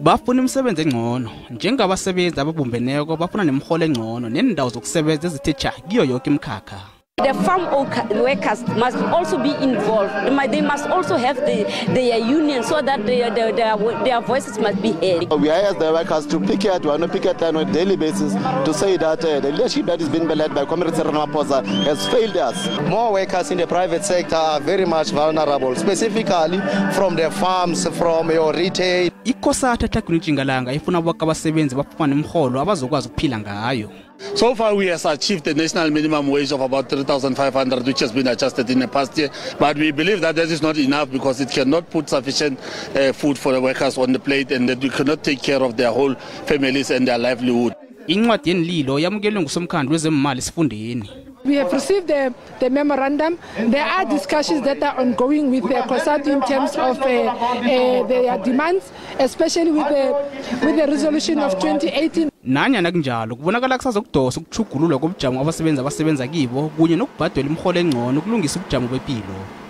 Bafuna imisebenzi engcono njengabasebenzi ababumbeneko, bafuna nemiholo engcono nendawo zokusebenza ezithe tjha kiyo yoke imikhakha. The farm workers must also be involved. They must also have their union so that their voices must be heard. We are as the workers to picket, we are not picket line on a daily basis to say that the leadership that is being led by Comrade Cyril Ramaphosa has failed us. More workers in the private sector are very much vulnerable, specifically from the farms, from your retail. ICOSATU eTlhagwini Tjingalanga ifuna boke abasebenzi bafumane umrholo abazokwazi ukuphila ngayo. So far we have achieved the national minimum wage of about 3,500, which has been adjusted in the past year. But we believe that that is not enough because it cannot put sufficient food for the workers on the plate, and that we cannot take care of their whole families and their livelihood. Incwadi yenililo yamukelwe ngusomkhandlu wezemali esifundeni. We have received the memorandum. There are discussions that are ongoing with the COSATU in terms of their demands, especially with the resolution of 2018. Nanyana kunjalo, kubonakala kusazokudosa ukutjhugululwa kobujamo abasebenzi abasebenza kibo kunye nokubhadelwa imiholo engcono ukulungisa ubujamo bepilo.